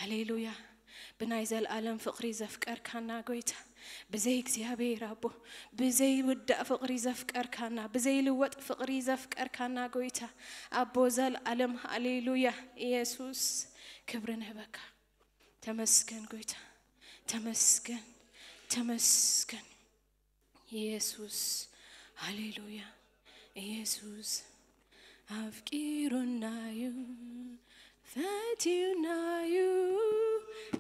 ሃሌሉያ። ብናይ ዘለኣለም ፍቕሪ ዘፍቀርካና ጎይታ፣ ብዘይ እግዚኣብሔር ኣቦ፣ ብዘይ ውዳእ ፍቕሪ ዘፍቀርካና፣ ብዘይ ልወጥ ፍቕሪ ዘፍቀርካና ጎይታ፣ ኣቦ ዘለኣለም፣ ሃሌሉያ። ኢየሱስ፣ ክብሪ ንህበካ። ተመስገን ጎይታ፣ ተመስገን፣ ተመስገን። ኢየሱስ፣ ሃሌሉያ። ኢየሱስ ኣፍቂሩናዩ፣ ፈትዩናዩ፣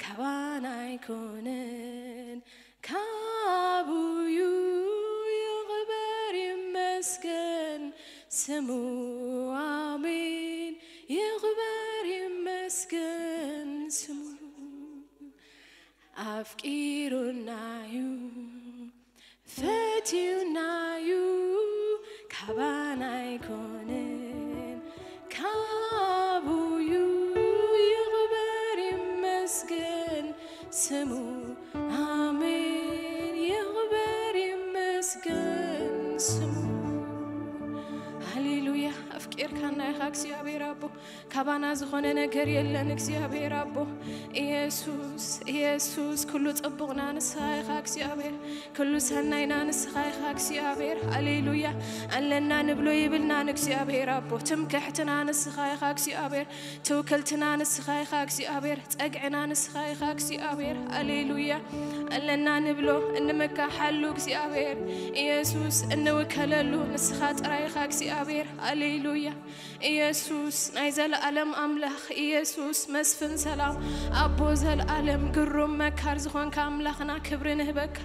ካባና ኣይኮነን፣ ካቡዩ። ይኽበር ይመስገን ስሙ፣ ኣሜን። ይኽበር ይመስገን ስሙ፣ ኣፍቂሩናዩ፣ ፈትዩናዩ፣ ካባና ኣይኮነን፣ ካቡዩ። ይኽበር ይመስገን ስሙ፣ ኣሜን። ይኽበር ይመስገን ስሙ። ሃሌሉያ። ኣፍቂርካና ኢኻ እግዚኣብሔር ኣቦ። ካባና ዝኾነ ነገር የለን እግዚኣብሔር ኣቦ። ኢየሱስ፣ ኢየሱስ፣ ኩሉ ጽቡቕና ንስኻ ኢኻ እግዚኣብሔር። ኩሉ ሰናይና ንስኻ ኢኻ እግዚኣብሔር። ሃሌሉያ። ኣለና ንብሎ ይብልናን እግዚኣብሔር ኣቦ። ትምክሕትና ንስኻ ኢኻ እግዚኣብሔር። ትውክልትና ንስኻ ኢኻ እግዚኣብሔር። ጸግዕና ንስኻ ኢኻ እግዚኣብሔር። ሃሌሉያ። ኣለና ንብሎ እንመካሓሉ እግዚኣብሔር። ኢየሱስ፣ እንውከለሉ ንስኻ ጥራይ ኢኻ እግዚኣብሔር። ሃሌሉያ። ኢየሱስ፣ ናይ ዘለኣለም ኣምላኽ፣ ኢየሱስ፣ መስፍን ሰላም፣ ኣቦ ዘለኣለም፣ ግሩም መካር ዝኾንካ ኣምላኽና፣ ክብሪ ንህበካ፣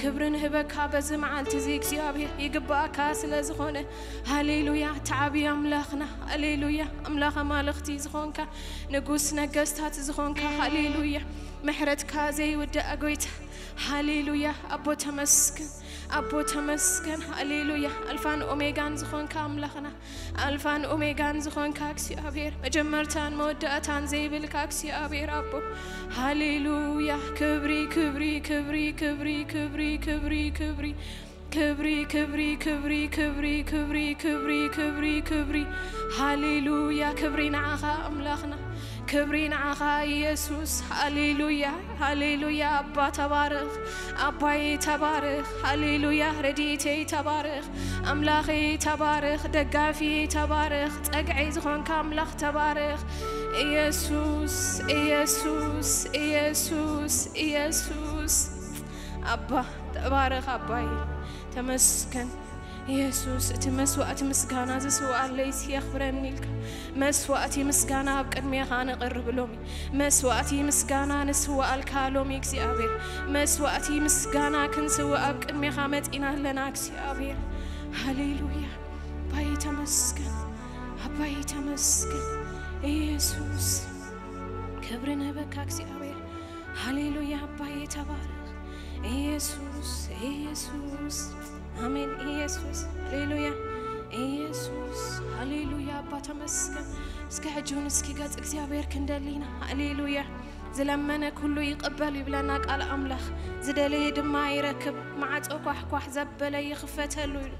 ክብሪ ንህበካ በዚ መዓልቲ እዚ እግዚኣብሔር፣ ይግባኣካ ስለ ዝኾነ። ሃሌሉያ። ተዓቢ ኣምላኽና፣ ሃሌሉያ። ኣምላኽ ኣማልኽቲ ዝኾንካ፣ ንጉስ ነገስታት ዝኾንካ፣ ሃሌሉያ። ምሕረትካ ዘይውዳእ ጎይታ፣ ሃሌሉያ። ኣቦ ተመስገን፣ ኣቦ ተመስገን፣ ሃሌሉያ። ኣልፋን ኦሜጋን ዝኾንካ ኣምላኽና፣ ኣልፋን ኦሜጋን ዝኾንካ እግዚኣብሔር፣ መጀመርታን መወዳእታን ዘይብልካ እግዚኣብሔር ኣቦ፣ ሃሌሉያ። ክብሪ፣ ክብሪ፣ ክብሪ፣ ክብሪ፣ ክብሪ፣ ክብሪ፣ ክብሪ፣ ክብሪ፣ ክብሪ፣ ክብሪ፣ ክብሪ፣ ክብሪ፣ ክብሪ፣ ክብሪ፣ ክብሪ፣ ሃሌሉያ። ክብሪ ንዓኻ ኣምላኽና፣ ክብሪ ንዓኻ ኢየሱስ። ሃሌሉያ፣ ሃሌሉያ። ኣባ ተባረኽ፣ ኣባይ ተባረኽ። ሃሌሉያ። ረድኤተይ ተባረኽ፣ ኣምላኸይ ተባረኽ፣ ደጋፊየይ ተባረኽ፣ ጸግዐይ ዝኾንካ ኣምላኽ ተባረኽ። ኢየሱስ፣ ኢየሱስ፣ ኢየሱስ፣ ኢየሱስ። ኣባ ተባረኽ ኣባይ። ተመስገን ኢየሱስ። እቲ መስዋእቲ ምስጋና ዝስውኣለይስ የኽብረኒ ኢልካ፣ መስዋእቲ ምስጋና ኣብ ቅድሜኻ ነቕርብ ሎሚ። መስዋእቲ ምስጋና ንስውኣልካ ሎሚ እግዚኣብሔር። መስዋእቲ ምስጋና ክንስውእ ኣብ ቅድሜኻ መጺና ኣለና እግዚኣብሔር። ሃሌሉያ። ኣባይ ተመስገን፣ ኣባይ ተመስገን ኢየሱስ። ክብሪ ንህበካ እግዚኣብሔር። ሃሌሉያ። ኣባይ ተባረኽ ኢየሱስ፣ ኢየሱስ። ኣሜን ኢየሱስ። ሃሌሉያ ኢየሱስ። ሃሌሉያ። ኣባ ተመስገን። እስከ ሕጂ እውን እስኪ ገጽ እግዚኣብሔር ክንደሊ ኢና። ሃሌሉያ። ዝለመነ ኩሉ ይቕበል ይብለና ቃል ኣምላኽ። ዝደለየ ድማ ይረክብ። ማዕጾ ኳሕኳሕ ዘበለ ይኽፈተሉ ኢሉ።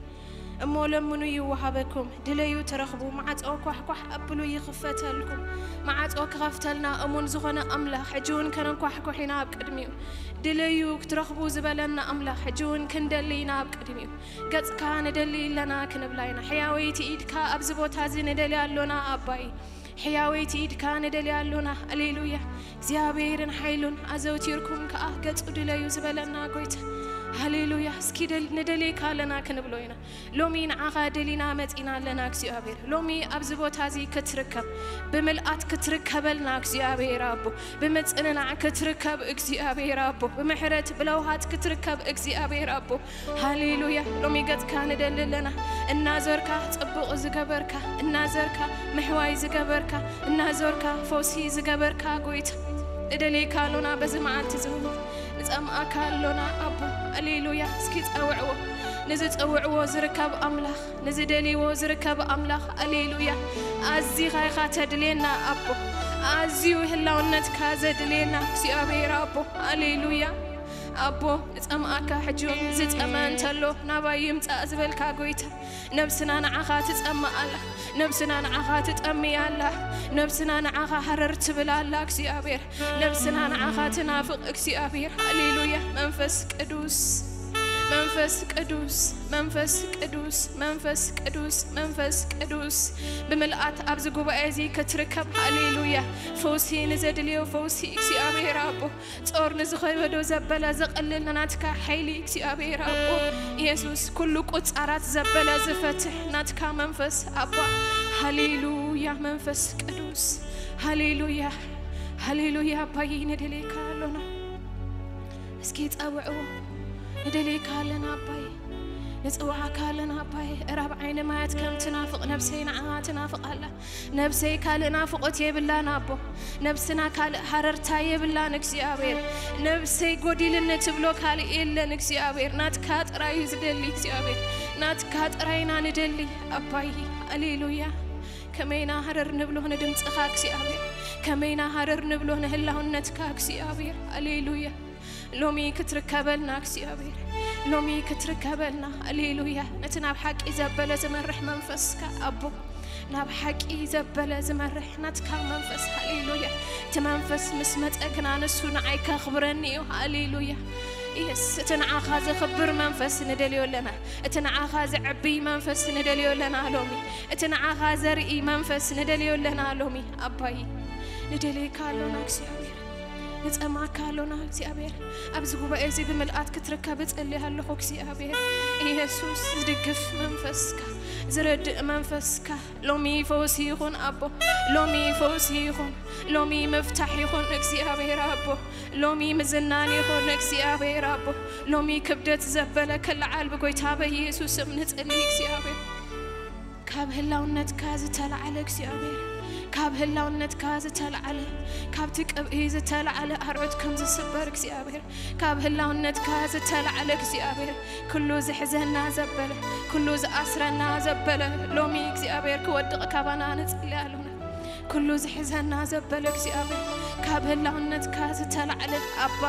እሞ ለምኑ ይወሃበኩም፣ ድለዩ ትረኽቡ፣ ማዕጾ ኳሕኳሕ ኣብሉ ይኽፈተልኩም። ማዕጾ ክኸፍተልና እሙን ዝኾነ ኣምላኽ ሕጂ እውን ከነንኳሕኩሕ ኢና ኣብ ቅድሚኡ። ድለዩ ክትረኽቡ ዝበለና ኣምላኽ ሕጂ እውን ክንደሊ ኢና ኣብ ቅድሚኡ። ገጽካ ንደሊ ኣለና ክንብላ ኢና። ሕያወይቲ ኢድካ ኣብዚ ቦታ እዚ ንደሊ ኣሎና ኣባይ። ሕያወይቲ ኢድካ ንደሊ ኣሎና። ሃሌሉያ። እግዚኣብሔርን ሓይሉን ኣዘውቲርኩም ከኣ ገጹ ድለዩ ዝበለና ጎይታ። ሃሌሉያ። እስኪ ደል-፣ ንደልየካ ኣለና ክንብሎ ኢና። ሎሚ ንዓኻ ደሊና መጺና ኣለና እግዚኣብሔር። ሎሚ ኣብዚ ቦታ እዚ ክትርከብ፣ ብምልኣት ክትርከበልና እግዚኣብሔር ኣቦ፣ ብምጽንናዕ ክትርከብ እግዚኣብሔር ኣቦ፣ ብምሕረት ብለውሃት ክትርከብ እግዚኣብሔር ኣቦ። ሃሌሉያ። ሎሚ ገጽካ ንደሊ ኣለና። እናዞርካ ጽቡቕ ዝገበርካ፣ እናዞርካ ምሕዋይ ዝገበርካ፣ እናዞርካ ፈውሲ ዝገበርካ ጎይታ፣ ንደልየካ ኣሎና በዚ መዓልቲ እዚ እውን። ንጸምኣካ ኣሎና ኣቦ። ሃሌሉያ። እስኪ ጸውዕዎ። ንዝጸውዕዎ ዝርከብ ኣምላኽ፣ ንዝደልይዎ ዝርከብ ኣምላኽ። ሃሌሉያ። ኣዚኻ ኢኻ ተድልየና ኣቦ። ኣዝዩ ህላውነትካ ዘድልየና እግዚኣብሔር ኣቦ። ሃሌሉያ። ኣቦ፣ እጸምኣካ ሕጂ እውን ዝጸመ እንተሎ ናባይ ይምጻእ ዝበልካ ጎይታ፣ ነብስና ንዓኻ ትጸምእ ኣላ። ነብስና ንዓኻ ትጠምይ ኣላ። ነብስና ንዓኻ ሃረር ትብል ኣላ እግዚኣብሔር። ነብስና ንዓኻ ትናፍቕ እግዚኣብሔር። ሃሌሉያ። መንፈስ ቅዱስ፣ መንፈስ ቅዱስ፣ መንፈስ ቅዱስ፣ መንፈስ ቅዱስ፣ መንፈስ ቅዱስ ብምልኣት ኣብዚ ጉባኤ እዚ ክትርከብ። ሃሌሉያ። ፈውሲ ንዘድልዮ ፈውሲ እግዚኣብሔር ኣቦ፣ ጾር ንዝኸበዶ ዘበለ ዘቐልል ናትካ ሓይሊ እግዚኣብሔር ኣቦ፣ ኢየሱስ ኩሉ ቁጻራት ዘበለ ዝፈትሕ ናትካ መንፈስ ኣባ። ሃሌሉያ መንፈስ ቅዱስ፣ ሃሌሉያ፣ ሃሌሉያ ኣባይ ንደልየካ ኣሎና። እስኪ ጸውዕዎ። ንደልየካ ኣለና ኣባይ፣ ንጽውዓካ ኣለና ኣባይ። እራብ ዓይኒ ማያት ከም ትናፍቕ ነብሰይ ንዓኻ ትናፍቕ ኣላ። ነብሰይ ካልእ ናፍቖት የብላን ኣቦ። ነብስና ካልእ ሃረርታ የብላን እግዚኣብሔር። ነብሰይ ጎዲልኒ ትብሎ ካልእ የለን እግዚኣብሔር። ናትካ ጥራይ እዩ ዝደሊ እግዚኣብሔር። ናትካ ጥራይና ንደሊ ኣባይ። ሃሌሉያ። ከመይና ሃረር ንብሎ ንድምፅኻ እግዚኣብሔር። ከመይና ሃረር ንብሎ ንህላውነትካ እግዚኣብሔር። ሃሌሉያ። ሎሚ ክትርከበልና እግዚኣብሔር፣ ሎሚ ክትርከበልና። ሃሌሉያ። ነቲ ናብ ሓቂ ዘበለ ዝመርሕ መንፈስካ ኣቦ፣ ናብ ሓቂ ዘበለ ዝመርሕ ናትካ መንፈስ። ሃሌሉያ። እቲ መንፈስ ምስ መጸ ግና ንሱ ንዓይ ከኽብረኒ እዩ። ሃሌሉያ። የስ፣ እቲ ንዓኻ ዘኽብር መንፈስ ንደልዮ ኣለና። እቲ ንዓኻ ዘዕብይ መንፈስ ንደልዮ ኣለና ሎሚ። እቲ ንዓኻ ዘርኢ መንፈስ ንደልዮ ኣለና ሎሚ። ኣባይ፣ ንደልየካ ኣሎና እግዚኣብሔር። ንጸማካ ኣሎና እግዚኣብሔር። ኣብዚ ጉባኤ እዚ ብምልኣት ክትርከብ እጸልይ ኣለኹ እግዚኣብሔር። ኢየሱስ፣ ዝድግፍ መንፈስካ፣ ዝረድእ መንፈስካ፣ ሎሚ ፈውሲ ይኹን ኣቦ፣ ሎሚ ፈውሲ ይኹን፣ ሎሚ ምፍታሕ ይኹን እግዚኣብሔር ኣቦ፣ ሎሚ ምዝናን ይኹን እግዚኣብሔር ኣቦ፣ ሎሚ ክብደት ዘበለ ክልዓል ብጎይታ በኢየሱስ ስም ንጽሊ እግዚኣብሔር። ካብ ህላውነትካ ዝተላዕለ እግዚኣብሔር፣ ካብ ህላውነትካ ዝተላዕለ፣ ካብቲ ቅብኢ ዝተላዕለ ኣርዑት ከም ዝስበር እግዚኣብሔር፣ ካብ ህላውነትካ ዝተላዕለ እግዚኣብሔር፣ ኩሉ ዝሕዘና ዘበለ፣ ኩሉ ዝኣስረና ዘበለ፣ ሎሚ እግዚኣብሔር ክወድቕ ካባና ንጽሊ ኣሎና። ኩሉ ዝሕዘና ዘበለ እግዚኣብሔር፣ ካብ ህላውነትካ ዝተላዕለ ኣባ፣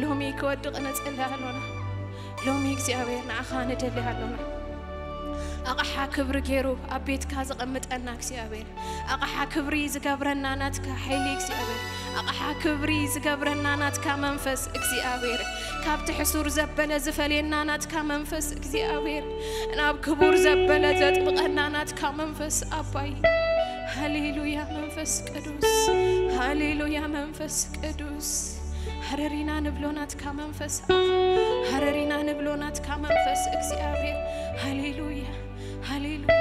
ሎሚ ክወድቕ ንጽሊ ኣሎና። ሎሚ እግዚኣብሔር ንዓኻ ንደሊ ኣሎና። ኣቕሓ ክብሪ ገይሩ ኣብ ቤትካ ዘቐምጠና እግዚኣብሔር፣ ኣቕሓ ክብሪ ዝገብረና ናትካ ሓይሊ እግዚኣብሔር፣ ኣቕሓ ክብሪ ዝገብረና ናትካ መንፈስ እግዚኣብሔር፣ ካብቲ ሕሱር ዘበለ ዝፈልየና ናትካ መንፈስ እግዚኣብሔር፣ ናብ ክቡር ዘበለ ዘጥብቐና ናትካ መንፈስ ኣባይ። ሃሌሉያ መንፈስ ቅዱስ፣ ሃሌሉያ መንፈስ ቅዱስ። ሃረሪና ንብሎ ናትካ መንፈስ፣ ሃረሪና ንብሎ ናትካ መንፈስ እግዚኣብሔር። ሃሌሉያ፣ ሃሌሉያ።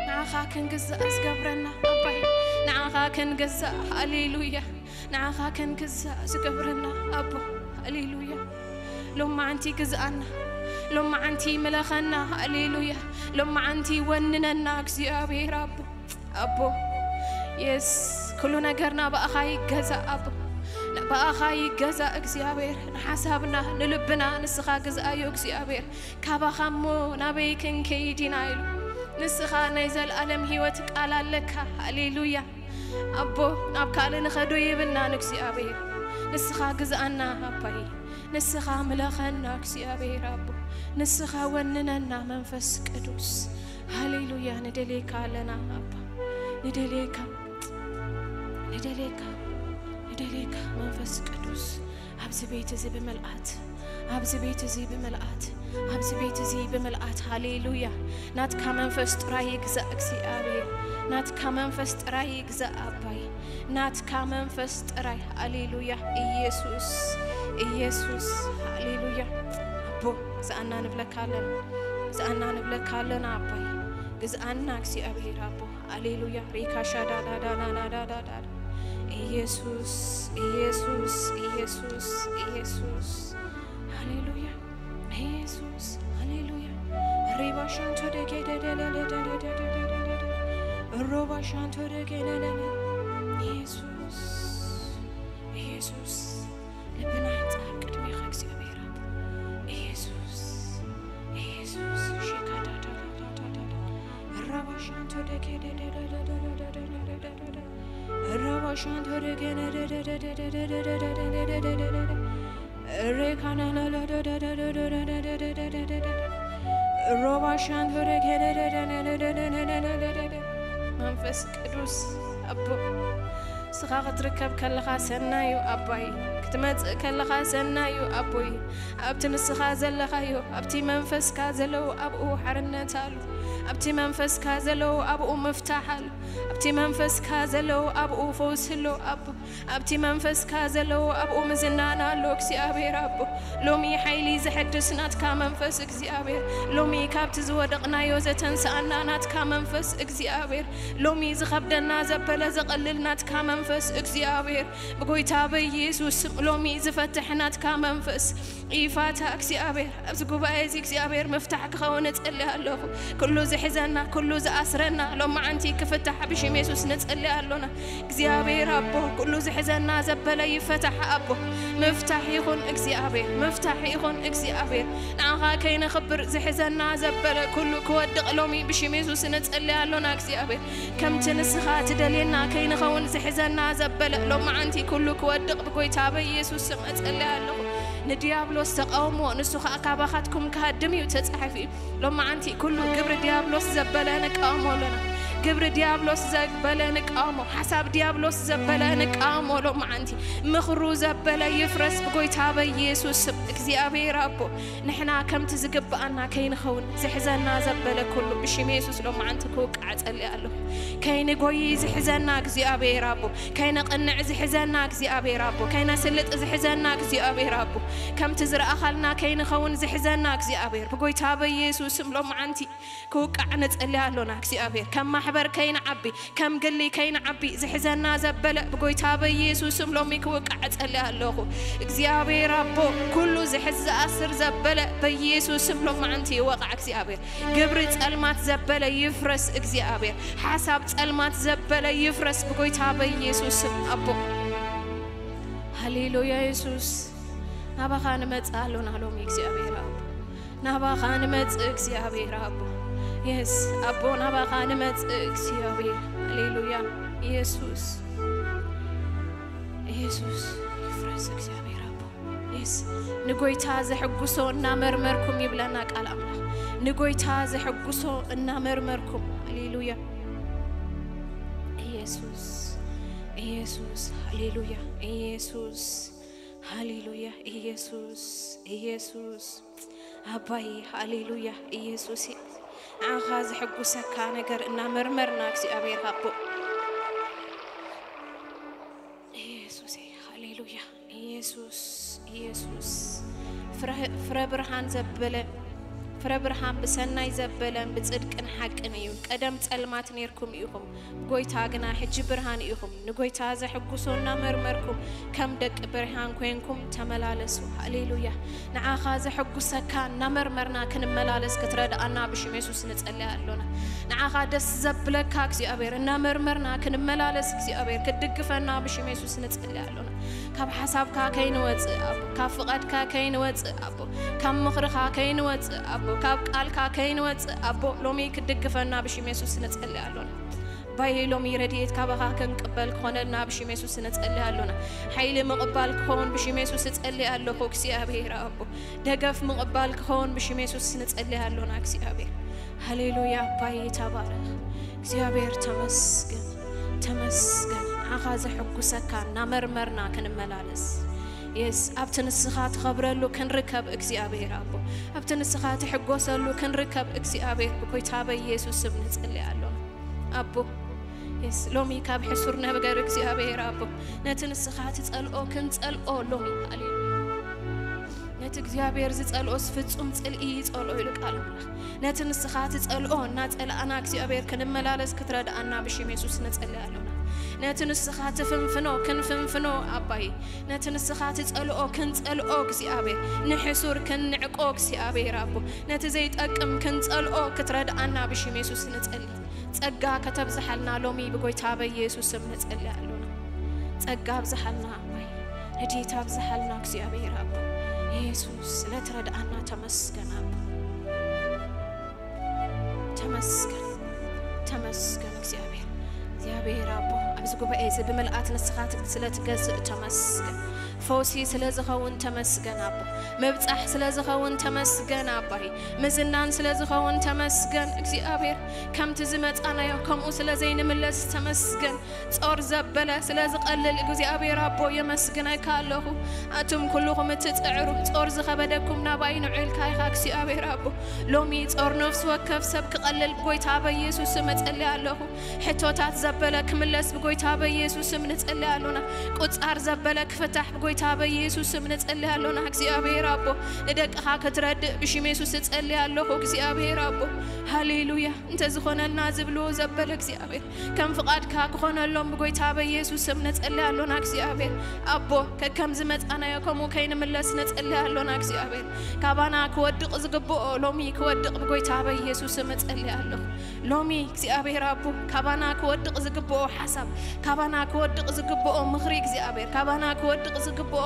ንዓኻ ክንግዛእ ዝገብረና ኣባይ፣ ንዓኻ ክንግዛእ፣ ሃሌሉያ። ንዓኻ ክንግዛእ ዝገብረና ኣቦ፣ ሃሌሉያ። ሎማዓንቲ ግዝኣና፣ ሎማዓንቲ ምለኸና፣ ሃሌሉያ። ሎማዓንቲ ወንነና እግዚኣብሔር ኣቦ፣ ኣቦ። የስ፣ ኩሉ ነገርና ብኣኻ ይገዛእ ኣቦ፣ ብኣኻ ይገዛእ እግዚኣብሔር። ንሓሳብና ንልብና ንስኻ ግዝኣዮ እግዚኣብሔር። ካባኻ እሞ ናበይ ክንከይድ ኢና ኢሉ። ንስኻ ናይ ዘለኣለም ህይወት ቃል ኣለካ። ሃሌሉያ ኣቦ፣ ናብ ካልእ ንኸዶ የብልናን እግዚኣብሔር። ንስኻ ግዝኣና ኣባይ፣ ንስኻ ምለኸና እግዚኣብሔር ኣቦ፣ ንስኻ ወንነና መንፈስ ቅዱስ። ሃሌሉያ። ንደልየካ ኣለና ኣባ፣ ንደልየካ፣ ንደልየካ፣ ንደልየካ መንፈስ ቅዱስ። ኣብዚ ቤት እዚ ብምልኣት፣ ኣብዚ ቤት እዚ ብምልኣት፣ ኣብዚ ቤት እዚ ብምልኣት። ሃሌሉያ። ናትካ መንፈስ ጥራይ ይግዛእ እግዚኣብሔር፣ ናትካ መንፈስ ጥራይ ይግዛእ ኣባይ፣ ናትካ መንፈስ ጥራይ። ሃሌሉያ። ኢየሱስ፣ ኢየሱስ። ሃሌሉያ። ኣቦ፣ ግዝኣና ንብለካ ኣለና፣ ግዝኣና ንብለካ ኣለና ኣባይ፣ ግዝኣና እግዚኣብሔር ኣቦ። ሃሌሉያ። ሪካ ሻዳዳዳናናዳዳዳ። ኢየሱስ፣ ኢየሱስ፣ ኢየሱስ፣ ኢየሱስ። ሃሌሉያ። ኢየሱስ፣ ሃሌሉያ። ሪባ ሻንቶ ደጌደደለለደደደደደደ። ሮባ ሻንቶ ደጌለለለ። ኢየሱስ፣ ኢየሱስ። ልብና ይንጻህ ቅድሜኻ እግዚኣብሔር ኣቦ። ኢየሱስ፣ ኢየሱስ። ሺካዳዳዳዳዳዳ። ራባሻንቶ ደኬደደደደደደደደደደደደ። ራባሻንቶ ደኬደደደደደደደደደደደደ። ሮባሻን መንፈስ ቅዱስ ኣቦ፣ ንስኻ ክትርከብ ከለኻ ሰናይ እዩ ኣባይ፣ ክትመጽእ ከለኻ ሰናይ እዩ ኣቦይ። ኣብቲ ንስኻ ዘለኻዮ፣ ኣብቲ መንፈስካ ዘለዉ ኣብኡ ሓርነት ኣሎ። ኣብቲ መንፈስካ ዘለዉ ኣብኡ ምፍታሕ ኣሎ። ኣብቲ መንፈስካ ዘለዉ ኣብኡ ፈውሲ ኣሎ ኣቦ። ኣብቲ መንፈስካ ዘለዉ ኣብኡ ምዝናና ኣሎ እግዚኣብሔር ኣቦ። ሎሚ ሓይሊ ዘሐድስ ናትካ መንፈስ እግዚኣብሔር፣ ሎሚ ካብቲ ዝወደቕናዮ ዘተንስኣና ናትካ መንፈስ እግዚኣብሔር፣ ሎሚ ዝኸብደና ዘበለ ዘቐልል ናትካ መንፈስ እግዚኣብሔር፣ ብጎይታ በኢየሱስ ስም ሎሚ ዝፈትሕ ናትካ መንፈስ ኢፋታ እግዚኣብሔር፣ ኣብዚ ጉባኤ እዚ እግዚኣብሔር ምፍታሕ ክኸውን እጸልይ ኣለኹ። ኩሉ ዝሕዘና፣ ኩሉ ዝኣስረና ሎማዓንቲ ክፍታሕ ብሽም የሱስ ንጸልይ ኣሎና። እግዚኣብሔር ኣቦ፣ ኩሉ ዝሕዘና ዘበለ ይፈታሕ ኣቦ። ምፍታሕ ይኹን እግዚኣብሔር፣ ምፍታሕ ይኹን እግዚኣብሔር። ንዓኻ ከይነኽብር ዝሕዘና ዘበለ ኩሉ ክወድቕ ሎሚ ብሽም የሱስ ንጸልይ ኣሎና እግዚኣብሔር። ከምቲ ንስኻ ትደልየና ከይንኸውን ዝሕዘና ዘበለ ሎማዓንቲ ኩሉ ክወድቕ ብጎይታ በኢየሱስ ስም እጸልይ ኣለኹ። ንዲያብሎስ ተቃውሞ፣ ንሱ ኸኣ ካባኻትኩም ክሃድም እዩ ተጻሒፉ እዩ። ሎማዓንቲ ኩሉ ግብሪ ዲያብሎስ ዘበለ ንቃወሞ ኣሎና። ግብሪ ዲያብሎስ ዘበለ ንቃወሞ፣ ሓሳብ ዲያብሎስ ዘበለ ንቃወሞ። ሎማዓንቲ ምኽሩ ዘበለ ይፍረስ ብጎይታ በኢየሱስ ስም። እግዚኣብሔር ኣቦ፣ ንሕና ከምቲ ዝግብኣና ከይንኸውን ዝሕዘና ዘበለ ኩሉ ብሽም የሱስ ሎማዓንቲ ክውቃዕ እጸልይ ኣለኹ። ከይንጎይ ዝሕዘና እግዚኣብሔር ኣቦ፣ ከይነቕንዕ ዝሕዘና እግዚኣብሔር ኣቦ፣ ከይነስልጥ ዝሕዘና እግዚኣብሔር ኣቦ፣ ከምቲ ዝረኣኻልና ከይንኸውን ዝሕዘና እግዚኣብሔር ብጎይታ በኢየሱስ ስም ሎማዓንቲ ክውቃዕ ንጸልይ ኣሎና። እግዚኣብሔር ከም ማሕበር ከይንዓቢ፣ ከም ግሊ ከይንዓቢ ዝሕዘና ዘበለ ብጎይታ በኢየሱስ ስም ሎሚ ክውቃዕ እጸልይ ኣለኹ። እግዚኣብሔር ኣቦ፣ ኩሉ ዝሕዝ ዝኣስር ዘበለ በኢየሱስ ስም ሎማዓንቲ ይወቓዕ። እግዚኣብሔር ግብሪ ጸልማት ዘበለ ይፍረስ። እግዚኣብሔር ሓሳብ ጸልማት ዘበለ ይፍረስ ብጎይታ በኢየሱስ ስም ኣቦ። ሃሌሉያ የሱስ፣ ናባኻ ንመጽእ ኣሎና ሎሚ እግዚኣብሔር ኣቦ። ናባኻ ንመጽእ እግዚኣብሔር ኣቦ። የስ ኣቦ፣ ናባኻ ንመጽእ እግዚኣብሔር። ሃሌሉያ የሱስ፣ የሱስ ይፍረስ እግዚኣብሔር ኣቦ። የስ ንጎይታ ዘሐጉሶ እናመርመርኩም ይብለና ቃል ኣምላኽ። ንጎይታ ዘሐጉሶ እናመርመርኩም። ሃሌሉያ የሱስ፣ የሱስ፣ ሃሌሉያ የሱስ፣ ሃሌሉያ የሱስ፣ የሱስ ኣባይ፣ ሃሌሉያ ኢየሱስ። ንዓኻ ዘሐጉሰካ ነገር እናመርመርና እግዚኣብሔር ኣቦ። ኢየሱስ፣ ሃሌሉያ ኢየሱስ፣ ኢየሱስ። ፍረ፣ ፍረ ብርሃን ዘበለ፣ ፍረ ብርሃን ብሰናይ ዘበለን ብጽድቅን ሓቅን እዩ። ቀደም ጸልማት ነርኩም ኢኹም፣ ጎይታ ግና ሕጂ ብርሃን ኢኹም። ንጎይታ ዘሐጉሶ እናመርመርኩም ከም ደቂ ብርሃን ኮይንኩም ተመላለሱ። ሃሌሉያ። ንዓኻ ዘሐጉሰካ እናመርመርና ክንመላለስ ክትረድኣና ብሽም የሱስ ንጸልይ ኣሎና። ንዓኻ ደስ ዘብለካ እግዚኣብሔር እናመርመርና ክንመላለስ እግዚኣብሔር ክትድግፈና ብሽም የሱስ ንጸልይ ኣሎና። ካብ ሓሳብካ ከይንወጽእ ኣቦ፣ ካብ ፍቓድካ ከይንወጽእ ኣቦ፣ ካብ ምኽርኻ ከይንወጽእ ኣቦ፣ ካብ ቃልካ ከይንወጽእ ኣቦ፣ ሎሚ ክትድግፈና ብሽም የሱስ ንጸልይ ኣሎና። ኣባይ ሎሚ ረድኤት ካባኻ ክንቅበል ክኾነልና ብሽም የሱስ ንጸልይ ኣሎና። ሓይሊ ምቕባል ክኸውን ብሽም የሱስ እጸልይ ኣለኹ እግዚኣብሔር ኣቦ። ደገፍ ምቕባል ክኸውን ብሽም የሱስ ንጸልይ ኣሎና እግዚኣብሔር። ሃሌሉያ ኣባይ ተባረኽ። እግዚኣብሔር ተመስገን፣ ተመስገን። ንዓኻ ዘሐጉሰካ እናመርመርና ክንመላለስ። የስ፣ ኣብቲ ንስኻ ትኸብረሉ ክንርከብ እግዚኣብሔር ኣቦ። ኣብቲ ንስኻ ትሕጎሰሉ ክንርከብ እግዚኣብሔር ብጎይታ በኢየሱስ ስም ንጸልይ ኣሎና። ኣቦ፣ የስ፣ ሎሚ ካብ ሕሱር ነገር እግዚኣብሔር ኣቦ፣ ነቲ ንስኻ ትጸልኦ ክንጸልኦ ሎሚ። ሃሌሉያ። ነቲ እግዚኣብሔር ዝጸልኦስ ፍጹም ጽልኢ ይጸልኦ ኢሉ ቃል ኣምላኽ። ነቲ ንስኻ ትጸልኦ እናጸላእና እግዚኣብሔር ክንመላለስ ክትረድኣና ብሽም የሱስ ንጸልይ ኣሎና። ነቲ ንስኻ ትፍንፍኖ ክንፍንፍኖ ኣባይ፣ ነቲ ንስኻ ትጸልኦ ክንጸልኦ እግዚኣብሔር፣ ንሕሱር ክንንዕቆ እግዚኣብሔር ኣቦ፣ ነቲ ዘይጠቅም ክንጸልኦ ክትረድኣና ብሽም የሱስ ንጸሊ። ጸጋ ከተብዝሓልና ሎሚ ብጎይታ በኢየሱስ ስም ንጸሊ ኣሎና። ጸጋ ኣብዝሓልና ኣባይ፣ ረድኤት ኣብዝሓልና እግዚኣብሔር ኣቦ። የሱስ ስለትረድኣና ተመስገን ኣቦ። ተመስገን፣ ተመስገን እግዚኣብሔር። እግዚኣብሔር ኣቦ እዚ ጉባኤ እዚ ብምልኣት ንስኻ ት- ስለ ትገዝእ ተመስገን። ፈውሲ ስለ ዝኸውን ተመስገን ኣቦ። ምብጻሕ ስለ ዝኸውን ተመስገን ኣባይ። ምዝናን ስለ ዝኸውን ተመስገን እግዚኣብሔር። ከምቲ ዝመጻናዮ ከምኡ ስለ ዘይንምለስ ተመስገን። ጾር ዘበለ ስለ ዝቐልል እግዚኣብሔር ኣቦ የመስግነካ ኣለኹ። ኣቱም ኩልኹም እትጽዕሩ ጾር ዝኸበደኩም ናባይ ንዑ ኢልካ ኢኻ እግዚኣብሔር ኣቦ። ሎሚ ጾር ነፍሲ ወከፍ ሰብ ክቐልል ብጎይታ በኢየሱስ ስም እጽሊ ኣለኹ። ሕቶታት ዘበለ ክምለስ ብጎይታ በኢየሱስ ስም ንጽሊ ኣሎና። ቁጻር ዘበለ ክፍታሕ ብጎይታ በኢየሱስ ስም ንጽሊ ኣሎና። እግዚኣብሔር ኣቦ ንደቅኻ ክትረድእ ብሽም የሱስ እጸሊ ኣለኹ። እግዚኣብሔር ኣቦ ሃሌሉያ። እንተዝኾነልና ዝብልዎ ዘበለ እግዚኣብሔር ከም ፍቓድካ ክኾነሎም ብጎይታ በኢየሱስ ስም ንጸሊ ኣሎና። እግዚኣብሔር ኣቦ ከከም ዝመጻናዮ ከምኡ ከይንምለስ ንጸሊ ኣሎና። እግዚኣብሔር ካባና ክወድቕ ዝግብኦ ሎሚ ክወድቕ ብጎይታ በኢየሱስ ስም እጸሊ ኣለኹ። ሎሚ እግዚኣብሔር ኣቦ ካባና ክወድቕ ዝግብኦ ሓሳብ፣ ካባና ክወድቕ ዝግብኦ ምኽሪ እግዚኣብሔር፣ ካባና ክወድቕ ዝግብኦ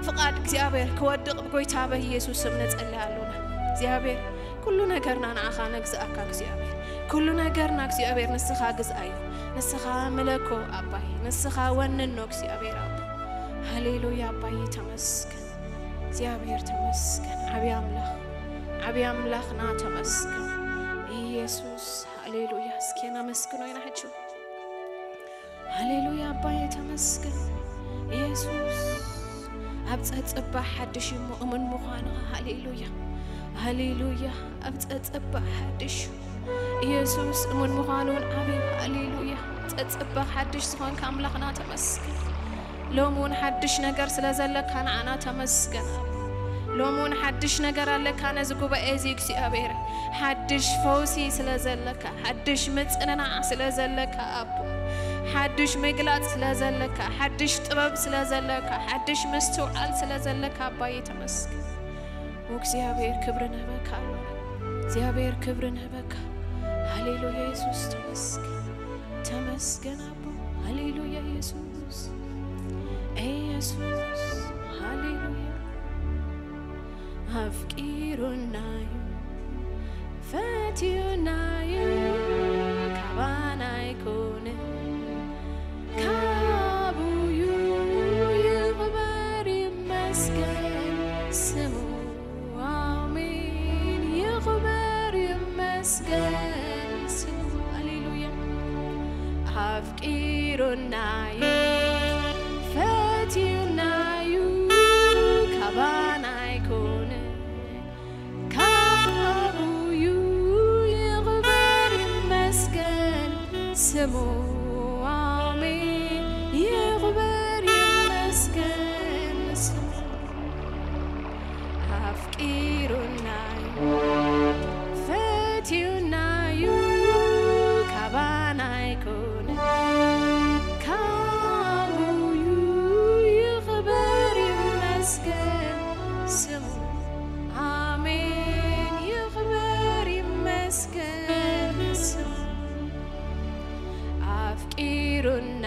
ፍቓድ እግዚኣብሔር ክወድቕ ብጎይታ በኢየሱስ ስም ነጸሊ ኣሎና። እግዚኣብሔር ኩሉ ነገርና ንዓኻ ነግዝኣካ እግዚኣብሔር። ኩሉ ነገርና እግዚኣብሔር ንስኻ ግዝኣዮ። ንስኻ ምለኮ ኣባይ፣ ንስኻ ወንኖ እግዚኣብሔር ኣቦ። ሃሌሉያ ኣባይ ተመስገን። እግዚኣብሔር ተመስገን። ዓብዪ ኣምላኽ፣ ዓብዪ ኣምላኽና ተመስገን። ኢየሱስ ሃሌሉያ። እስኪ ነመስግኖ ኢና ሕጂ። ሃሌሉያ ኣባይ ተመስገን። ኢየሱስ ኣብ ጸጽባ ሓድሽ እሞ እሙን ምዃንኻ። ሃሌሉያ፣ ሃሌሉያ። ኣብ ጸጽባ ሓድሽ ኢየሱስ እሙን ምዃኑን ዓብዩ። ሃሌሉያ። ጸጽባ ሓድሽ ዝኾንካ ኣምላኽና ተመስገን። ሎሚ እውን ሓድሽ ነገር ስለ ዘለካ ንዓና ተመስገን። ሎሚ እውን ሓድሽ ነገር ኣለካ ነዚ ጉባኤ እዚ እግዚኣብሔር። ሓድሽ ፈውሲ ስለ ዘለካ፣ ሓድሽ ምጽንናዕ ስለ ዘለካ ኣቦ፣ ሓድሽ ምግላጽ ስለ ዘለካ፣ ሓድሽ ጥበብ ስለ ዘለካ፣ ሓድሽ ምስትውዓል ስለ ዘለካ ኣባዬ ተመስገን። እግዚኣብሔር ክብሪ ንህበካ ኣሎና። እግዚኣብሔር ክብሪ ንህበካ። ሃሌሉያ የሱስ ተመስገን። ተመስገን ኣቦ። ሃሌሉያ የሱስ። ኢየሱስ ሃሌሉያ። ኣፍቂሩናዩ ፈትዩናዩ ካባና ኣይኮነ ካቡዩ ይኽበር ይመስገን ስሙ። ኣሜን። ይኽበር ይመስገን ስሙ። ሃሌሉያ። ኣፍቂሩናዩ ፈትዩናዩ ካባና ኣይኮነ ካቡዩ ይኽበር ይመስገን ስሙ። ኣሜን። ይኽበር ይመስገን ስሙ። ኣፍቂሩናዩ ፈትዩናዩ ካባና ኣይኮነ ካቡዩ ይኽበር ይመስገን ስሙ። ኣሜን። ይኽበር ይመስገን ስሙ። ኣፍቂሩና